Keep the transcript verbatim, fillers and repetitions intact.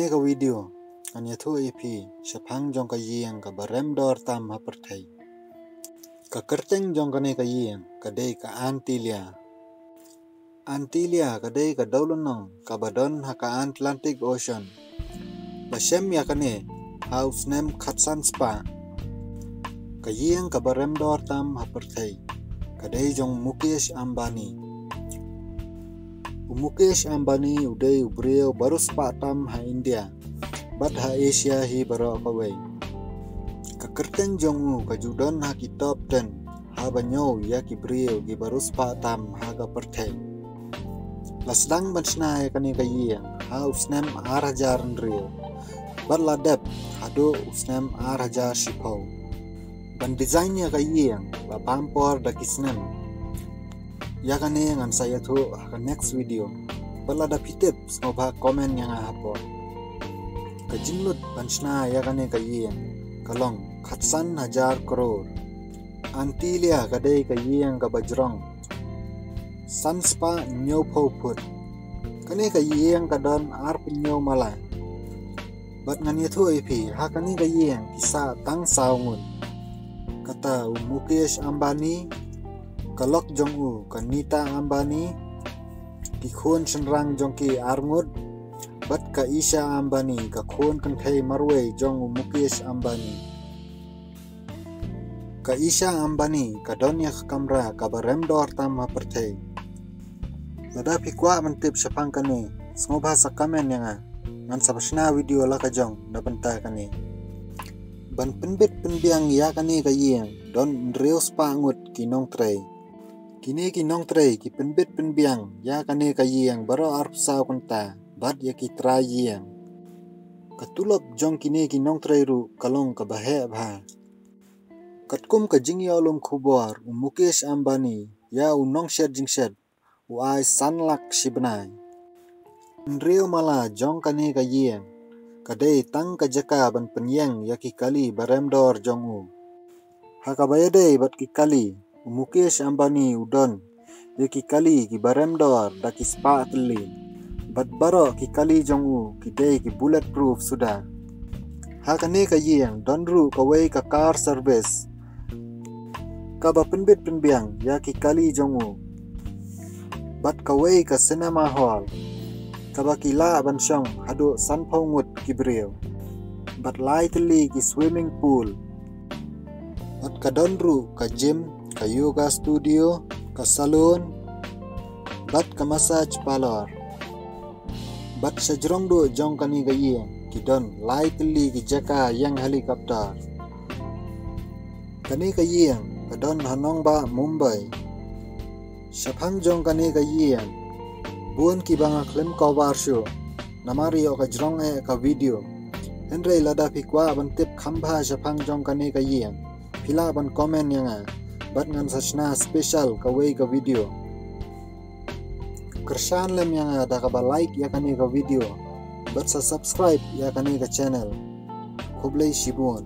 Kane ka video ngan ïathuh ïa phi shaphang jong ka ïing kaba rem dor tam ha pyrthei. Ka kyrteng jong kane ka ïing ka dei ka Antilia. Antilia ka dei ka dewlynnong kaba don ha ka Atlantic Ocean. La shem ïa kane ha u snem khatsan spah. Ka ïing kaba rem dor tam ha pyrthei ka dei jong Mukesh Ambani. U Mukesh Ambani u dei u briew ba riewspah tam ha India bad ha Asia hi baroh kawei. Ka kyrteng jong u ka ju don ha ki top ten haba ñiew ïa ki briew kiba riewspah tam ha ka pyrthei. La sdang ban shna ïa kane ka ïing ha u snem ar hajar hynriew bad la dep haduh u snem ar hajar shiphew. Ban design ïa ka ïing la pam por da ki snem. Ïa kane ngan sa ïathuh ha ka next video. Bad lada phi tip sngewbha comment ïa nga hapoh. Ka jinglut ban shna ïa kane ka ïing ka long khatsan hajar klur. Antilia ka dei ka ïing kaba jrong san spah hynñiewphew phut. Kane ka ïing ka don arphew hynñiew mala. Bad ngan ïathuh ïa phi ha kane ka ïing ki sah tang saw ngut. Kata u Mukesh Ambani, ka lok jong u ka Nita Ambani, ki khun shynrang jong ki ar ngut, bad ka Isha Ambani, ka khun kynthei marwei jong u Mukesh Ambani. Ka Isha Ambani ka don ïa ka kamra kaba rem dor tam ha pyrthei. Lada phi kwah ban tip shaphang kane sngewbha sa comment ïa nga. Ngan sa pynshna video la ka jong na bynta kane. Ban pynbit pynbiang ïa kane ka ïing don hynriew spah ngut ki nongtrei. Kine ki nongtrei ki pynbit pynbiang ïa kane ka ïing baroh arphew saw kynta bad ïa ki trai ïing. Ka tulop jong kine ki nongtrei ruh ka long kaba heh bha. Katkum ka jingïalam khubor u Mukesh Ambani ïa u nongshet jingshet u ai san lak shi bnai. Hynriew mala jong kane ka ïing ka dei tang ka jaka ban pynïeng ïa ki kali ba rem dor jong u. Ha kaba ïadei bad ki kali u Mukesh Ambani u don ïa ki kali kiba rem dor da ki spah tylli. Bad baroh ki kali jong u ki dei ki bulletproof suda. Ha kane ka ïing don ruh kawei ka car service kaba pynbit pynbiang ïa ki kali jong u. Bad kawei ka cinema hall kaba ki lah ban shong haduh sanphew ngut ki briew. Bad lai tylli ki swimming pool. Bad ka don ruh ka gym, ka yoga studio, ka salon, bad ka massage parlor. Bad sha jrong duh jong kane ka ïing ki don lai tylli ki jaka ïeng helicopter. Kane ka ïing ka don ha nongbah Mumbai. Shaphang jong kane ka ïing bun kiba nga khlem cover shuh namar ïoh ka jrong eh ka video. Hynrei lada phi kwah ban tip kham bha shaphang jong kane ka ïing phi lah ban comment ïa nga bad ngan sa shna special kawei ka video. Kyrshan lem ïa nga da kaba like ïa kane ka video bad sa subscribe ïa kane ka channel. Khublei shibun.